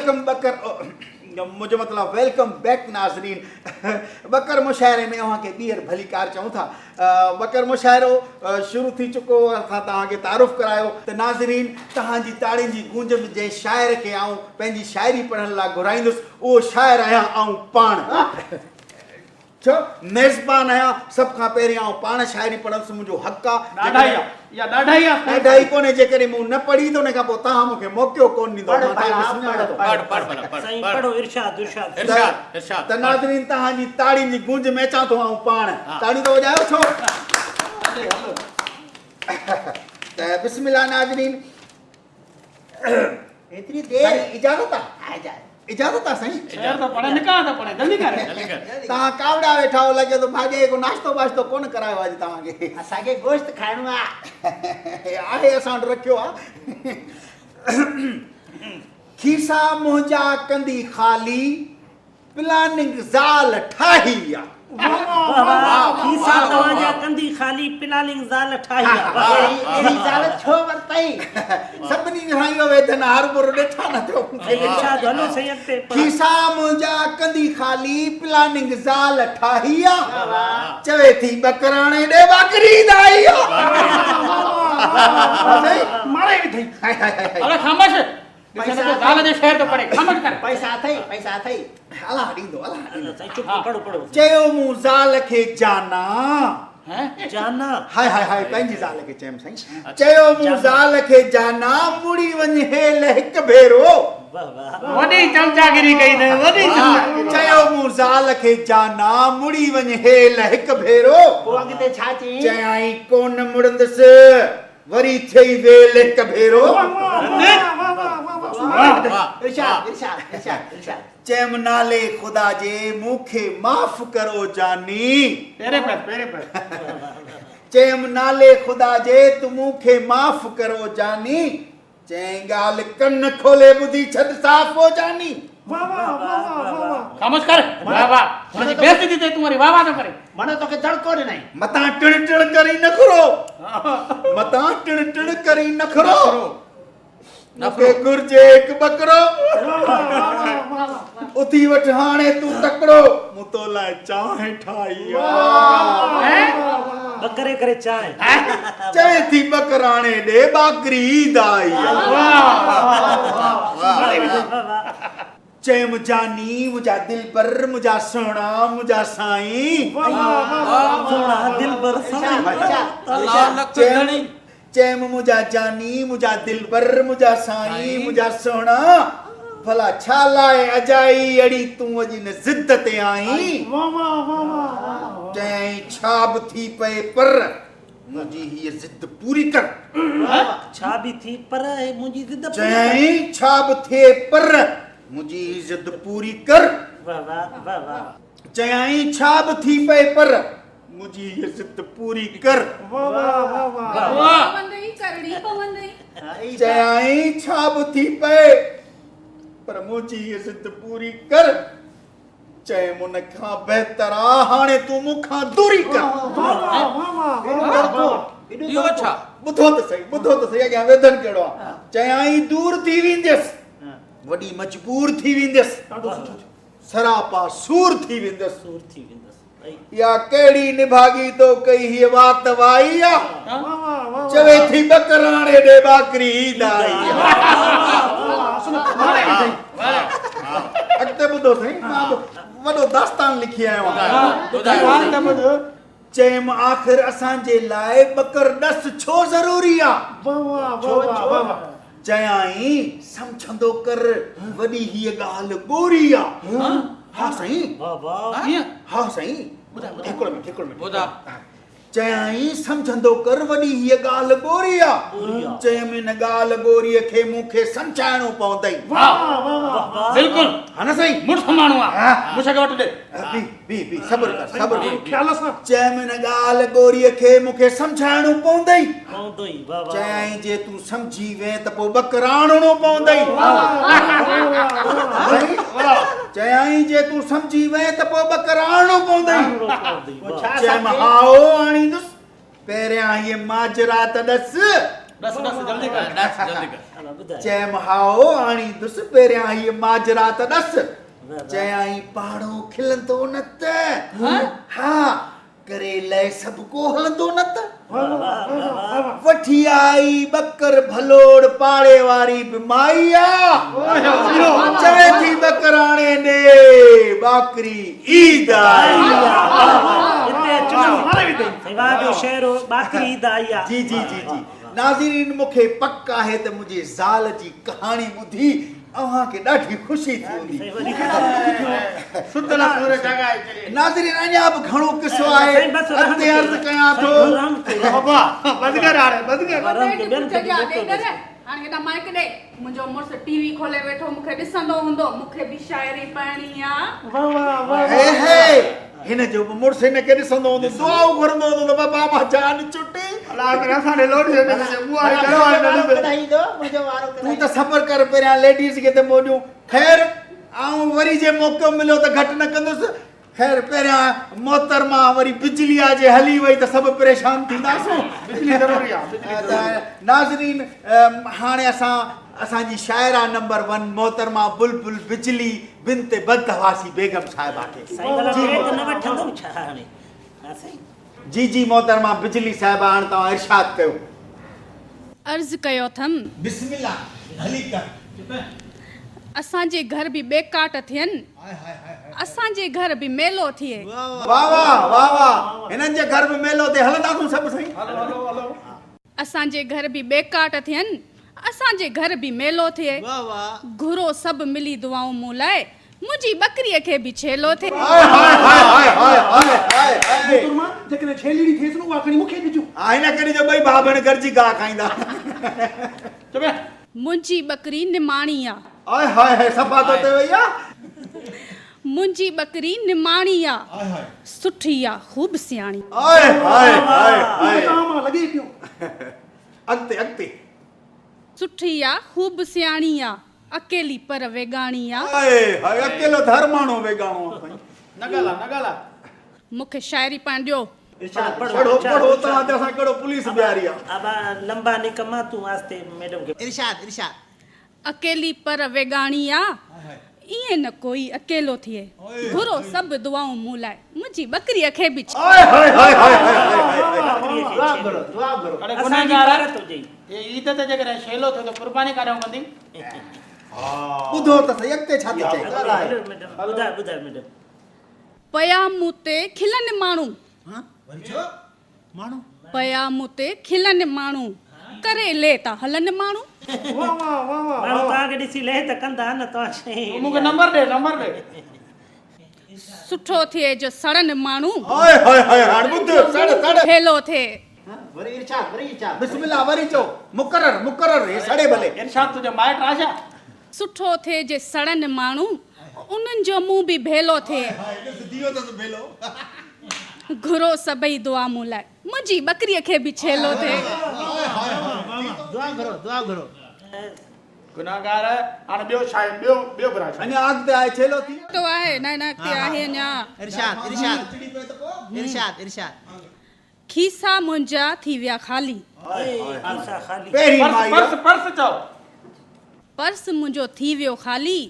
Welcome ٻڪر منهنجو مطلب welcome back ناظرين ٻڪر مشاعري ۾ اوهان کي ٻيهر ڀليڪار چئون ٿا ٻڪر مشاعرو شروع ٿي چڪو اسان توهان کي تعارف ڪرايو ته ناظرين توهان جي تاڙين جي گونج ۾ جنهن شاعر کي آئون پنهنجي شاعري پڙهڻ لاء گهرائيندس اهو شاعر آهيان آئون پاڻ ڇو ميزبان آهيان سڀ کان پهرين آئون پاڻ شاعري پڙهندس منهنجو حق آ ڏاڍائي آ اها ڏاڍائي آ ڏاڍائي ڪونهي جيڪڏهن مون نه پڙهي ته ان کان پوء توهان مون کي موقعو ڪونه ڏيندو مان توهان کي سڃاڻان ٿو پڙهه پڙهه ڀلا پڙهه سائين پڙهو ارشاد ارشاد ارشاد ارشاد ته ناظرين توهان جي تاڙين جي گونج ۾ اچان ٿو آئون پاڻ تاڙيون ته وڄايو ڇو ته بسم الله ناظرين ايتري دير سائين اجازت آ اجازت آ سائين شعر ته پڙهي نڪاح ته پڙهي جلدي ڪر توهان ڪاوڙا ويٺا آهيو لڳي ٿو ڀاڄائي ڪو ناشتو باشتو ڪونه ڪرايو اڄ توهان کي اسان کي گوشت کائڻو آ آهي اسان وٽ رکيو آ کيسا منهنجا ڪندي خالي پلاننگ زال ٺاهي آ. واه واه کيسا توهان جا ڪنڌي خالي پلاننگ زال ٺاهي آ. اهڙي زال ڇو ورتئي. سڀني جو سائين اهو ويڌن آ هربرو ڏٺا نه ٿيو مون کي. ارشاد هلو سائين اڳتي پڙهه. کيسا منهنجا ڪنڌي خالي پلاننگ زال ٺاهي آ. چوي ٿي ٻڪراڻي ڏي ٻاڪري دائي آ. ماري وڌئي. اڙي خاموش ڏسين ته زال جي شعر ٿو پڙهي خاموش ڪر. پئسا اٿئي پئسا اٿئي. الله ڏيندو الله ڏيندو. سائين چپ پڙهو پڙهو. چيو مون زال کي جانا. جانا. هاء هاء هاء پنهنجي زال کي چيم سائين. چيو مون زال کي جانا مڙي وڃ هيل هڪ ڀيرو. وڏي چمچاگيري ڪئي اٿئي وڏي چمچاگيري. چيو مون زال کي جانا مڙي وڃ هيل هڪ ڀيرو. پوء اڳتي ڇا چيائين؟ چيائين ڪونه مڙندس. وري ٿئي ويل هڪ ڀيرو. چيم نالي خدا جي مون کي معاف ڪرو جاني. چيم نالي خدا جي تون مون کي معاف ڪرو جاني. چيائين ڳالهه ڪن کولي ٻڌي ڇڏ صاف او جاني. خاموش ڪر واه واه هن جي بيعزتي ٿي ٿئي تون وري واه واه ٿو ڪرين. معنيٰ توکي دڙڪو ڏنائين. متان ٽڻ ٽڻ ڪرين نخرو. متان ٽڻ ٽڻ ڪرين نخرو. مون کي گهرجي هڪ ٻڪرو. اٿي وٺ هاڻي تون تڪڙو. مون تو لاء چانهه ٺاهي آ. ٻڪري ڪري چانهه. چوي ٿي ٻڪراڻي ڏي ٻاڪري عيد آئي آ. چيم جاني منهنجا دلبر منهنجا سهڻا منهنجا سائين. سهڻا دلبر سائين. چيم منهنجا جاني منهنجا دلبر منهنجا سائين منهنجا سهڻا ڀلا ڇا لاء اجائي اڙي تون اڄ ان ضد تي آئين. چيائين ڇا به ٿي پئي پر منهنجي هيء ضد پوري ڪر. ڇا به ٿي پر منهنجي ضد پوري ڪر. چيائين ڇا به ٿئي پر منهنجي هيء ضد پوري ڪر. چيائين ڇا به ٿي پئي پر منهنجي هيء ضد پوري ڪر. چيائين ڇا به ٿي پئي پر منهنجي هيء ضد پوري ڪر. چيم ان کان بهتر آ هاڻي تون مون کان دوري ڪر. اهو ڇا؟ ٻڌو ته سهي ٻڌو ته سهي اڳيان ويڌن ڪهڙو آ. چيائين دور ٿي وينديس وڏي مجبور ٿي وينديس سراپا سور ٿي ويندس. اها ڪهڙي نڀاڳي تو ڪئي هيء وات وائي آ. چوي ٿي ٻڪراڻي ڏي ٻاڪري عيد آئي آ. اڳتي ٻڌو سائين مان به وڏو داستان لکي آيو آهيان. چيم آخر اسان جي لاء ٻڪر ڏس ڇو ضروري آ؟ چيائين سمجهندو ڪر وڏي هيء ڳالهه ڳوري آ. ها سائين ها سائين هڪڙو منٽ هڪڙو منٽ چيائين سمجهندو ڪر وڏي هيء ڳالهه ڳوري آ. چيم ان ڳالهه ڳوريء کي مون کي سمجهائڻو پوندئي. بلڪل ها نه سائين مڙس ماڻهو آ مون کي وٽ ڏي. بي بي بي صبر ڪر صبر ڪر. چيم ان ڳالهه ڳوريء کي مون کي سمجهائڻو پوندئي. چيائين جي تون سمجهي وئين ته پوء ٻڪر آڻڻو پوندئي. چيائين جي تون سمجهي وئين ته پوء ٻڪر آڻڻو پوندئي. چيم هائو آڻيندس، پهريان هيء ماجرا ته ڏس. ڏس ڏس جلدي ڪر. ڏس جلدي ڪر. ابا ٻڌاء. چيم هائو آڻيندس پهريان هيء ماجرا ته ڏس. چيائين پاڙو کلندو نه ته. ها ڪري لئه سڀ ڪو هلندو نه ته. وٺي آئي ٻڪر ڀلوڙ پاڙي واري به مائي آ. چوي ٿي ٻڪر آڻي ڏي ٻاڪري عيد آئي آ. هتي اچ نه. سائين واهه جو شعر هو ٻاڪري عيد آئي آ. جي جي جي جي ناظرين مون کي پڪ آهي ته منهنجي زال جي ڪهاڻي ٻڌي اوهان کي ڏاڍي خوشي ٿي هوندي. ناظرين اڃا به گهڻو قصو آهي اڳتي عرض ڪيان ٿو. هاڻي هيڏانهن مائيڪ ڏي. منهنجو مڙس ٽي وي کولي ويٺو مون کي ڏسندو هوندو. مون کي به شاعري پڙهڻي آ. هي هي هن جو به مڙس هن کي ڏسندو هوندو دعائون گهرندو هوندو ته بابا مان جان ڇٽي. تون ته صبر ڪر پهريان ليڊيز کي ته منهن ڏيون. خير آئون وري جي موقعو مليو ته گهٽ نه ڪندس. خير پهريان محترمه وري بجلي آ جي هلي وئي ته سڀ پريشان ٿينداسون. بجلي ضروري آ بجلي ضروري. ناظرين هاڻي اسان اسان جي شاعره نمبر ون محترمه بلبل بجلي بنت بدحواسي بيگم صاحبه کي. سائين ڀلا بريڪ نه وٺندو ڇا هاڻي. ها سائين. جي جي محترمه بجلي صاحبه هاڻ توهان ارشاد ڪيو. عرض ڪيو اٿم. بسم الله ڀلي ڪر. اسان جي گهر به ٻيڪاٽ ٿين. اسان جي گهر به ميلو ٿئي. واه واه واه واه هنن جي گهر به ميلو ٿئي هلنداسون سڀ سائين. اسان جي گهر به ٻيڪاٽ ٿين. اسان جي گهر به ميلو ٿئي. گهرو سڀ ملي دعائون مون لاء. منهنجي ٻڪريء کي به ڇيلو ٿئي. High high high high high high high. محترمه جيڪڏهن ڇيلڙي ٿئيس نه اها کڻي مون کي ڏجو. ها هن کي ڏجو ٻئي ڀاء ڀيڻ گڏجي گاهه کائيندا. منهنجي ٻڪري نماڻي آ. هاء هاء هاء صفا توتي وئي آ. منهنجي ٻڪري نماڻي آ. سٺي آ خوب سياڻي. High high high high. توهان مان لڳي پيو. اڳتي اڳتي. سٺي آ خوب سياڻي آ. اڪيلي پر ويڳاڻي آ. هاء هاء اڪيلو ته هر ماڻهو ويڳاڻو آ سائين. نه ڳالهاء نه ڳالهاء. مون کي شاعري پڙهڻ ڏيو. پڙهو پڙهو توهان تي اسان ڪهڙو پوليس بيهاري آ. ابا لمبا نڪما تون آهستي ميڊم کي. ارشاد ارشاد. اڪيلي پر ويڳاڻي آ. ائين نه ڪوئي اڪيلو ٿئي. گهرو سڀ دعائون مون لاء. منهنجي ٻڪريء کي به. High high high high high high. ٻڪريء کي ڇيلو. دعا گهرو. اڙي اسان جي گنهگار پارت هجئي. هي عيد تي جيڪڏهن شيلو ٿيو ته قرباني ڪاڏانهن ڪندين؟ ٻڌو ته سهي اڳتي ڇا ٿي چئي. هلو ميڊم ٻڌاء ٻڌاء ميڊم. پيا مون تي کلن ماڻهو. وري ڇو ماڻهو. پيا مون تي کلن ماڻهو. ڪري لي ٿا هلن ماڻهو. ماڻهو توهان کي ڏسي لهه ته ڪندا نه توهان شيء. تون مون کي نمبر ڏي نمبر ڏي. سٺو ٿئي جو سڙن ماڻهو. هاء هاء هاء هاڻ ٻڌ سڙ سڙ. ڀيلو ٿئي. وري ارشاد وري ارشاد. بسم الله وري چئو مقرر مقرر هي سڙي ڀلي. ارشاد تنهنجا مائٽ آ ڇا؟ سٺو ٿئي جي سڙن ماڻهو. انهن جو منهن به ڀيلو ٿئي. هاء هاء ڏس ديو اٿس ڀيلو. گهرو سڀئي دعا مون لاء. منهنجي ٻڪريء کي به ڇيلو ٿئي. دعا گهرو دعا گهرو. گنهگار هاڻي ٻيو ڇا آهي ٻيو ٻيو گهران ڇا. اڃا اڳتي آهي ڇيلو ٿي. تو آهي نه نه اڳتي آهي اڃا. ارشاد ارشاد ارشاد ارشاد. کيسا منهنجا ٿي ويا خالي. کيسا خالي. پهرين مائي پرس پرس چئو. پرس منهنجو ٿي ويو خالي.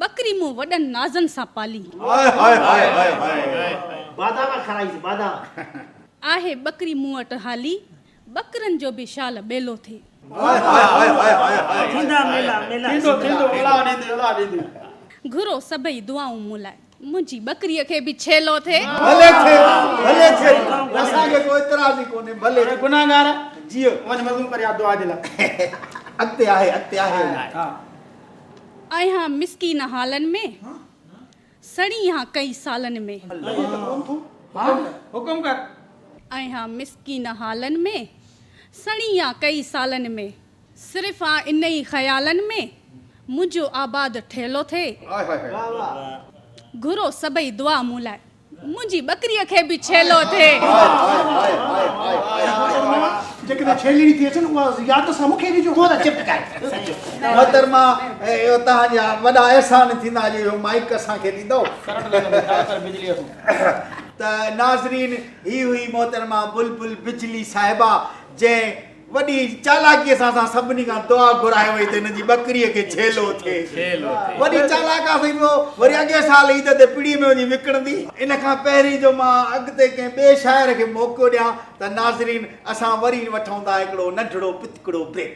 ٻڪري مون وڏن نازن سان پالي. High high high high high. بادام کارائيس بادام. آهي ٻڪري مون وٽ حالي. ٻڪرن جو به شال ٻيلو ٿئي. High high high high high. ٿيندا ميلا ميلا. ٿيندو ٿيندو الله ڏيندي الله ڏيندي. گهرو سڀئي دعائون مون لاء. منهنجي ٻڪريء کي به ڇيلو ٿئي. ڀلي ٿئي ڀلي ٿئي اسان کي ڪو اعتراض ئي ڪونهي ڀلي ٿئي. گنهگار جيء. وڃ وضو ڪري آ دعا جي لاء. اڳتي آهي اڳتي آهي. ها. آهيان مسڪين حالن ۾. سڙي آهيان ڪئي سالن ۾. حڪم ڪر. آهيان مسڪين حالن ۾. سڙي آهيان ڪئي سالن ۾. صرف آ انهي خيالن ۾. منهنجو آباد ٺيلو ٿئي. گهرو سڀئي دعا مون لاء. منهنجي ٻڪريء کي به ڇيلو ٿئي. جيڪڏهن ڇيلڙي ٿئيس نه اها ياد سان مون کي ڏجو. تون ته چپ ڪر. محترمه اهو توهان جا وڏا احسان ٿيندا جو اهو مائيڪ اسان کي ڏيندؤ. ڪرنٽ لڳندو ڇا ڪر بجلي اسون. ته ناظرين هي هئي محترمه بلبل بجلي صاحبه جنهن. وڏي چالاڪيء سان اسان سڀني کان دعا گهرائي وئي ته هن جي ٻڪريء کي ڇيلو ٿئي. وڏي چالاڪ آ سائين پوء وري اڳئين سال عيد تي پڙي ۾ وڃي وڪڻندي. ان کان پهرين جو مان اڳتي ڪنهن ٻئي شاعر کي موقعو ڏيان ته ناظرين اسان وري وٺون ٿا هڪڙو ننڍڙو پتڪڙو بريڪ.